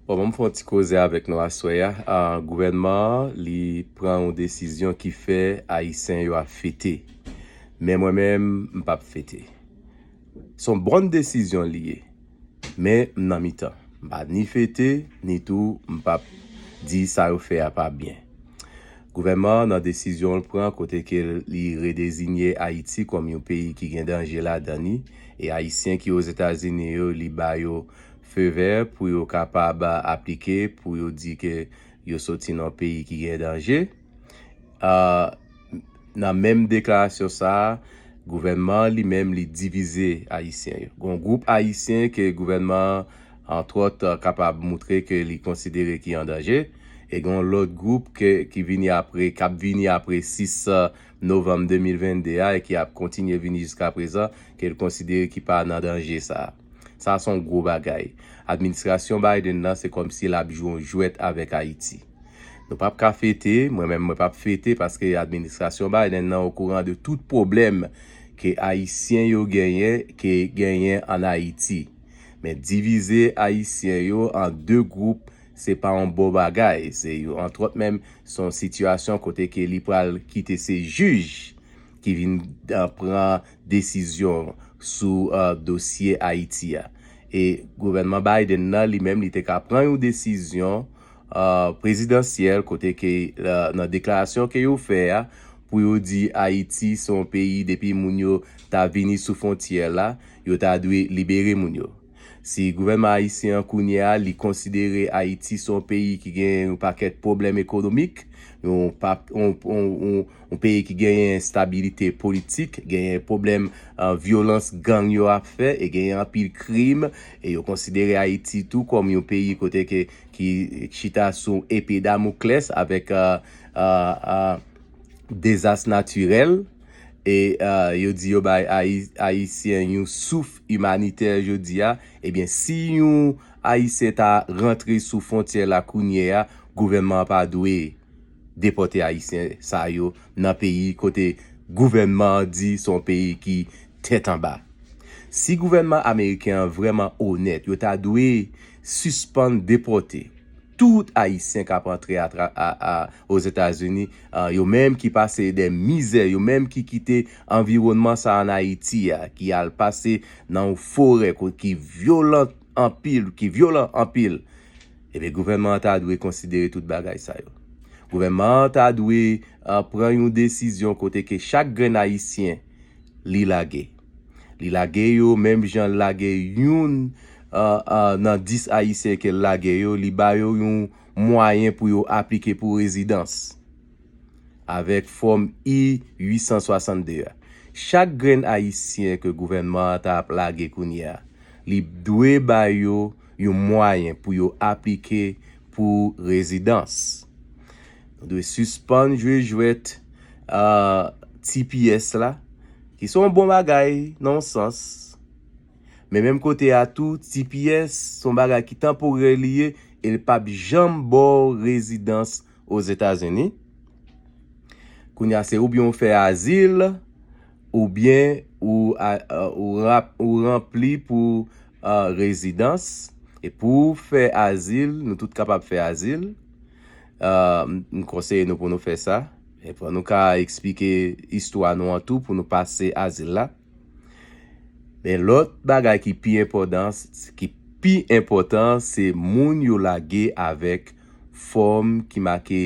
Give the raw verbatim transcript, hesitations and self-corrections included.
Bon, ban m fè yon ti koze avèk nou aswè a. Ah, gouvènman an, li pran yon desizyon ki fè Ayisyen yo ap fete. Men mwen menm, m p ap fete. Se yon bòn desizyon li ye. Men m nan mitan. M pa ni fete, ni tou m p ap di sa yo fè a pa byen. Gouvènman an nan desizyon l pran kote ke li redezinye Ayiti kòm yon peyi ki gen danje ladan li, e Ayisyen ki Ozetazini yo, li ba yo feu vert pou yo kapab aplike, pou yo di ke yo soti nan peyi ki gen danje. Ah, nan menm deklarasyon sa a, gouvènman an li menm li divize Ayisyen yo. Gon gwoup Ayisyen ke gouvènman an, antwòt, kapab moutre ke li konsidere ki an danje, e gon lòt gwoup ke, ki vini apre, k ap vini apre sis novanm de mil venn de a e ki ap kontinye vini jiska prezan, ke l konsidere ki pa nan danje sa a. Sa a se yon gwo bagay. Administrasyon Biden nan, se kòmsi l ap jwe yon jwèt avèk Ayiti. Nou p ap ka fete, mwen menm mwen p ap fete paske administrasyon Biden nan okouran de tout pwoblèm ke Ayisyen yo genyen, ke genyen ann Ayiti. Men divize Ayisyen yo an de gwoup, se pa yon bon bagay. Se yon, antwòt menm, se yon sitiyasyon kote ke li pral kite se jij ki vin, ah, pran desizyon sou, ah, dosye Ayiti a. E gouvènman Biden nan, li menm, li te ka pran yon desizyon, ah, prezidansyèl kote ke, ah, nan deklarasyon ke yo fè a, pou yo di Ayiti se yon peyi depi moun yo ta vini sou fwontyè la, yo ta dwe libere moun yo. Si gouvènman ayisyen an kounye a, li konsidere Ayiti se yon peyi ki gen yon pakèt pwoblèm ekonomik, yon pa, yon, yon, yon, yon peyi ki genyen enstabilite politik, genyen pwoblèm, ah, vyolans gang yo ap fè, e genyen anpil krim, e yo konsidere Ayiti tou kòm yon peyi kote ke, ki chita sou epe Damoklès avèk, ah, ah, ah, dezas natirèl, e, ah, yo di yo bay Ayi-, Ayisyen yon souf imanitè jodi a, ebyen, si yon Ayisyen ta rantre sou fwontyè la kounye a, gouvènman an pa dwe depòte Ayisyen sa yo nan peyi kote gouvènman an di se yon peyi ki tèt anba. Si gouvènman ameriken an vrèman onèt, yo ta dwe sispann depòte tout Ayisyen k ap antre atra-, a, a, Ozetazini, a, yo menm ki pase de mizè, yo menm ki kite anviwònman sa ann Ayiti a, ki al pase nan yon forè ko-, ki vyolan anpil, ki vyolan anpil, ebyen, gouvènman an ta dwe konsidere tout bagay sa yo. Gouvènman an ta dwe, a, pran yon desizyon kote ke chak grenn Ayisyen li lage. Li lage yo menm jan l lage youn, a, a, nan dis Ayisyen ke l lage yo, li ba yo yon mwayen pou yo aplike pou rezidans avèk fòm I uit san swasann de a. Chak grenn Ayisyen ke gouvènman an ta ap lage kounye a, li dwe ba yo yon mwayen pou yo aplike pou rezidans. Nou dwe sispann jwe jwèt, a, T P S la, ki se yon bon bagay nan yon sans. Men menm kote a tou, T P S se yon bagay ki tanporè li ye, e l p ap janm ba w rezidans Ozetazini. Kounye a, se oubyen w fè azil, oubyen ou, a, a, ou rap-, ou ranpli pou, a, rezidans. E pou w fè azil, nou tout kapab fè azil. A, m, m konseye nou pou nou fè sa. E pou nou ka eksplike istwa nou an tou pou nou pase azil la. Men lòt bagay ki pi enpòtan, ki pi enpòtan, se moun yo lage avèk fòm ki make